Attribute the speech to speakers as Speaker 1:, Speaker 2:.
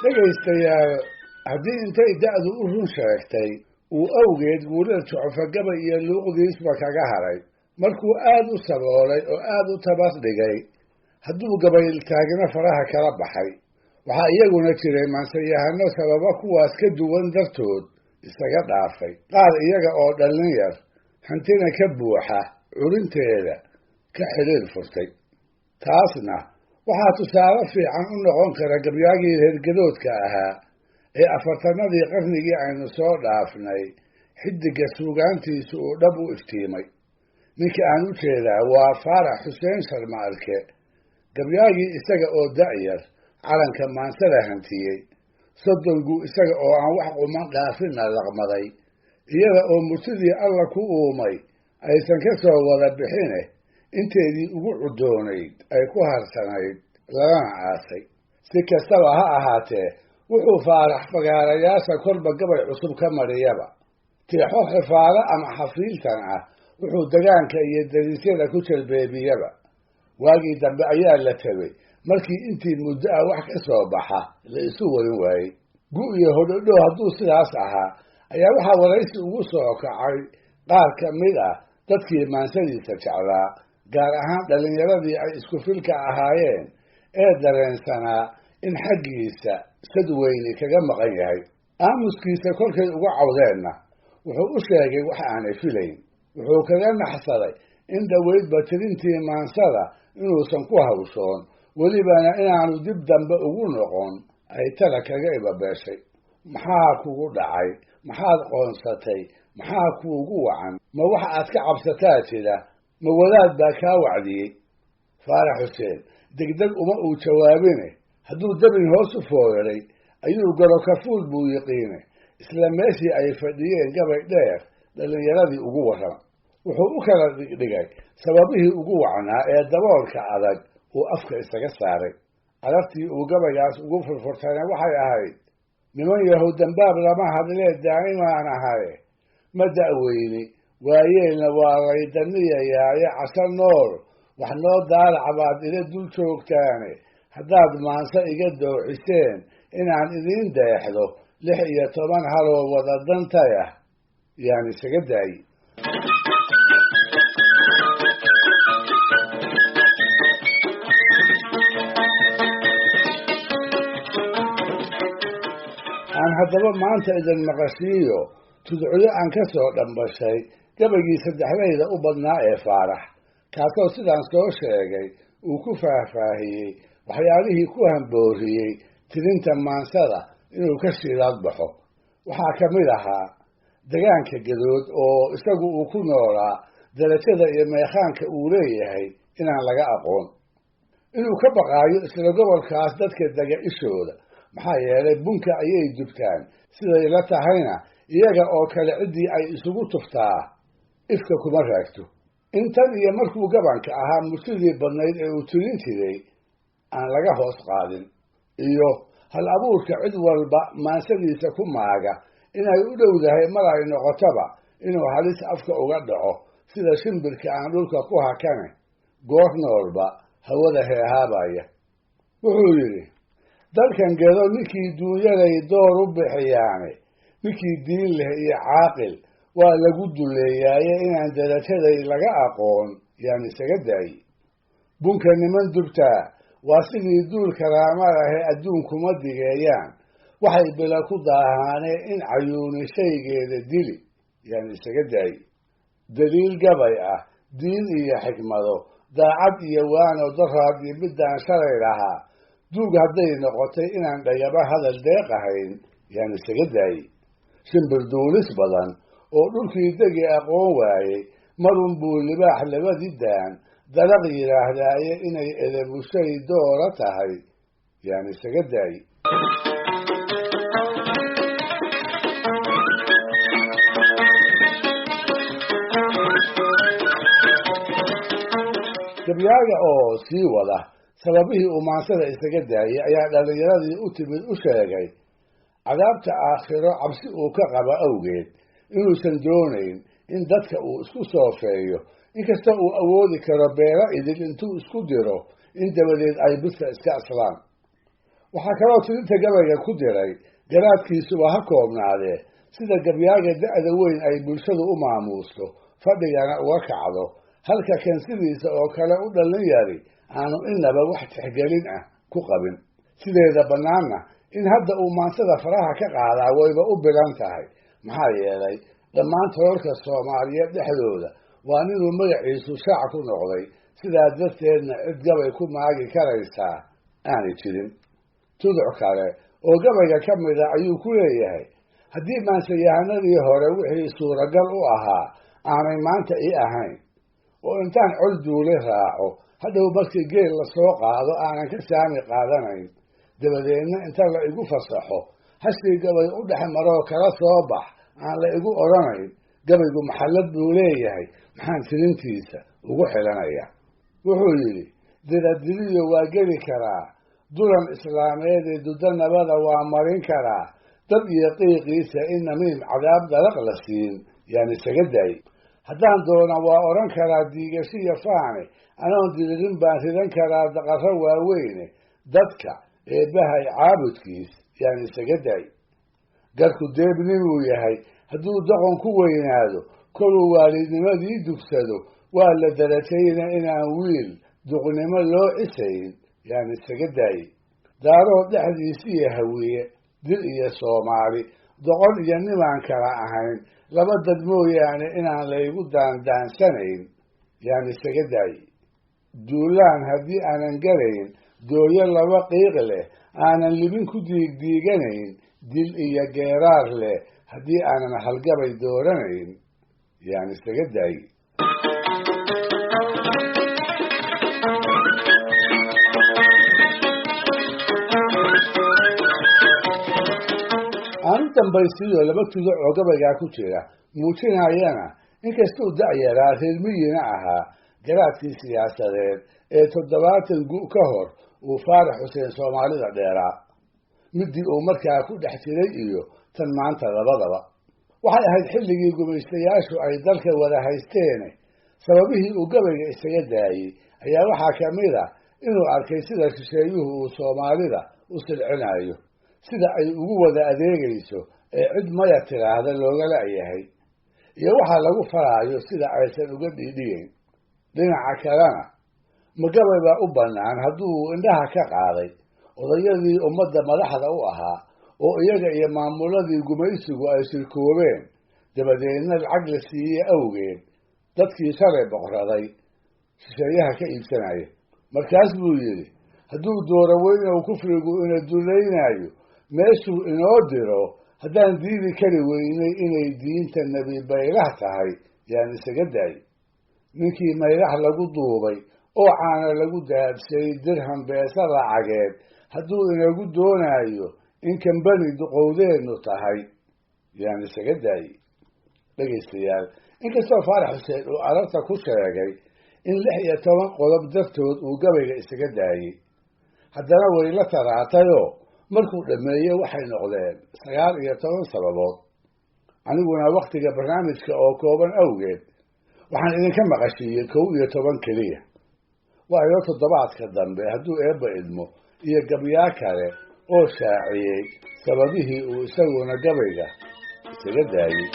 Speaker 1: Dhegaystayaal, haddii intay da'du u run sheegtay uu awgeed guulada jocofagabay iyo luuqdiisba kaga haray, markuu aad u saboolay oo aad u tabas dhigay, hadduu gabayltaagna faraha kala baxay, waxaa iyaguna jiray maansayahano sababo kuwaas ka duwan dartood isaga dhaafay, qaar iyaga oo dhallin yar hantina ka buuxa curinteeda ka xidhiir furtay. Taasna waxaa tusaale fiican u noqon kara gabyaagii reergadoodka ahaa ee afartanadii qarnigii aynu soo dhaafnay xiddigga suugaantiisu uu dhab u iftiimay. Ninka aan u jeedaa waa Faarax Xuseen Sharma Arke, gabyaagii isaga oo da'yar calanka maansada hantiyey, soddongu isaga oo aan wax quman dhaafinna laqmaday, iyada oo murtidii Alla ku uumay aysan ka soo wada bixine inteedii ugu cudoonayd ay ku harsanayd lagana aasay. Si kastaba ha ahaatee, wuxuu Faarax fagaarayaasha kolba gabay cusub ka mariyaba, tixo xifaalo ama xafiiltan ah wuxuu degaanka iyo dariisyada ku jalbeebiyaba. Waagii dambe ayaa la tegey markii intii muddo ah wax ka soo baxa la isu warin waayey. Gu iyo hodhodhow hadduu sidaas ahaa, ayaa waxaa waraysi ugu soo kacay qaar ka mid ah dadkii maansadiisa jeclaa, gaar ahaan dhallinyaradii ay isku filka ahaayeen ee dareensanaa in xaggiisa sad weyni kaga maqan yahay. Aamuskiisa kolkay uga cawdeenna wuxuu u sheegay wax aanay filayn. Wuxuu kaga naxsaday in dhoweydba tirintii maansada inuusan ku hawshoon, welibana inaanu dib dambe ugu noqon ay tala kaga ibabeeshay. Maxaa kugu dhacay? Maxaad qoonsatay? Maxaa kuugu wacan? Ma wax aad ka cabsataa jira? Ma wadaad baa kaa wacdiyey? Faarax Xuseen degdeg uma uu jawaabine, hadduu dabin hoos u foogaray ayuu gorokafuul buu yiqiine, isla meeshii ay fadhiyeen gabay dheer dhallinyaradii ugu warrama. Wuxuu u kala dhigdhigay sababihii ugu wacnaa ee daboolka adag uu afka isaga saaray. Arartii uu gabaygaas ugu furfurtayna waxay ahayd: niman yahow, dambaab lama hadlee daa'imaan ahaye, ma da'weyni, waayeelna waa laydaniyayaaye, casho nool wax noo daalaca baad ila dul joogtaane, haddaad maanse iga dooxiseen inaan idiin deexdo 16 haloo wada dantayah yaan isaga daayi. Aan haddaba maanta idin maqashiiyo tudcyo aan ka soo dhambashay gabaygii saddexdayda u badnaa ee Faarax, kaasoo sidaan soo sheegay uu ku faahfaahiyey waxyaalihii ku hambooriyey tirinta maansada inuu ka shiilaad baxo. Waxaa ka mid ahaa degaanka Gadood oo isagu uu ku noolaa darajada iyo meekhaanka uu leeyahay inaan laga aqoon, inuu ka baqaayo isla gobolkaas dadka dega ishooda, maxaa yeelay bunka ayay dubtaan, siday la tahayna iyaga oo kale ciddii ay isugu tuftaa ifka kuma raagto. Intan iyo markuu gabanka ahaa murtidii badnayd ee uu tirin jiray aan laga hoos qaadin, iyo hal abuurka cid walba maansadiisa ku maaga inay u dhowdahay mar ay noqotoba inuu halis afka uga dhaco, sida shimbirka aan dhulka ku hakane goor noolba hawada heehaabaya. Wuxuu yidhi: dalkan Gedo ninkii duunyaday door u bixiyaane, ninkii diin leh iyo caaqil waa lagu duleeyaaye, inaan darajaday laga aqoon yaan isaga daayi. Bunka niman dubtaa waa sidii duul karaama lahe, adduunkuma digeeyaan, waxay bila ku daahaane in cayuuni shaygeeda dili yaan isaga daayi. Daliil gabay ah, diin iyo xikmado, daacad iyo waano, daraad iyo middaan shalay lahaa, duug hadday noqotay inaan dhagaba hadal deeqahayn yaan isaga daayi. Shimbir duulis badan oo dhulkii degi aqoon waayey marun buu libaax labadii daan dalaq yidhaahdaaye, inay edebushay doora tahay yaan isaga daayi. Gabyaaga oo sii wada sababihii uu maansada isaga daayey ayaa dhallinyaradii u timid u sheegay cadaabta aakhiro cabsi uu ka qaba awgeed inuusan doonayn in dadka uu isku soofeeyo, inkasta uu awoodi karo beero idil intuu isku diro in dabadeed ay birta iska aslaan. Waxaa kaloo tirinta gabayga ku diray garaadkiisuba ha koobnaadee sida gabyaaga da'da weyn ay bulshadu u maamuusto fadhigana uga kacdo, halka kan sidiisa oo kale u dhallin yari aanu inaba wax tixgelin ah ku qabin. Sideeda bannaanna in hadda uu maansada faraha ka qaadaa wayba u bilan tahay, maxaa yeelay dhammaan tolalka Soomaaliyeed dhexdooda waa ninuu magaciisu shaac ku noqday, sidaa darteedna cid gabay ku maagi karaysaa aanay jirin. Tuduc kale oo gabayga ka mida ayuu ku leeyahay, haddii maansayahanadii hore wixii suuragal u ahaa aanay maanta ii ahayn, oo intaan col duule raaco hadhow markii geel la soo qaado aanan ka saami qaadanayn, dabadeedna inta la igu fasaxo hashii gabay u dhex maroo kala soo bax aan la igu odhanayn, gabaygu maxallad buu leeyahay, maxaan tirintiisa ugu xilanayaa? Wuxuu yidhi, diradiriyo waa geli karaa, dulan islaameedee duddo nabada waa marin karaa, dab iyo qiiqiisa in namiim cadaab dalaq la siin yaan isaga daayey. Haddaan doona waa odhan karaa diigashiya faane, anoon diririn baan ridan karaa daqarro waaweyne, dadka eebbahay caabudkiis yaan isaga daayey. Garku deebnimuu yahay hadduu doqon ku weynaado, koluu waalidnimadii dugsado waa la darajayna inaan wiil duqnimo loo cisayn yaan isaga daayey. Daarood dhexdiisiiyo hawiye, dir iyo Soomaali, doqon iyo nimaan kala ahayn, laba dad mooyaane inaan laygu daandaansanayn yaan isaga daayey. Duulaan haddii aanan galayn, dooyo laba qiiq leh aanan libin ku diigdiiganayn, dil iyo geeraar leh haddii aanan halgabay dooranayn yaan isaga daayey. Aanu dambaysiiyo laba tuduc oo gabaygaa ku jira muujinayana inkastuu da'yaraa reermiyina ahaa garaadkii siyaasadeed ee 70 gu' ka hor uu Faarax Xuseen Soomaalida dheeraa, midii uu markaa ku dhex jiray iyo tan maanta labadaba. Waxay ahayd xilligii gumaystayaashu ay dalka wada haysteene, sababihii uu gabayga isaga daayey ayaa waxaa ka mid a inuu arkay sida shisheeyuhu uu Soomaalida u silcinayo, sida ay ugu wada adeegayso ee cid maya tiraahda looga la'yahay, iyo waxaa lagu faraayo sida aysan uga dhiidhiyeyn. Dhinaca kalena ma gabay baa u bannaan hadduu indhaha ka qaaday odayadii ummadda madaxda u ahaa oo iyaga iyo maamuladii gumaysigu ay shirkoobeen, dabadeedna lacag la siiyey awgeed dadkii shalay boqraday shisheeyaha ka iibsanaya. Markaas buu yidhi, hadduu dooro weynow kufrigu ina dulaynayo, meeshuu inoo diro haddaan diidi kari weynay inay diinta nebi baylah tahay yaan isaga daayey. Ninkii maylax lagu duubay oo caana lagu daabshay dirham beesa lacageed hadduu inagu doonayo in kambani duqowdeennu tahay yaan isaga daayey. Dhegaystayaal, inkastoo Faarax Xuseen uu ararta ku sheegay in 16 qodob dartood uu gabayga isaga daayey, haddana way la taraatayoo markuu dhammeeyey waxay noqdeen 19 sababood. Aniguna wakhtiga barnaamijka oo kooban awgeed waxaan idinka maqashiiyey 11 keliya. Waa ilo toddobaadka dambe hadduu eebba idmo iyo gabyaa kale oo shaaciyey sababihii uu isaguna gabayga isaga daayey.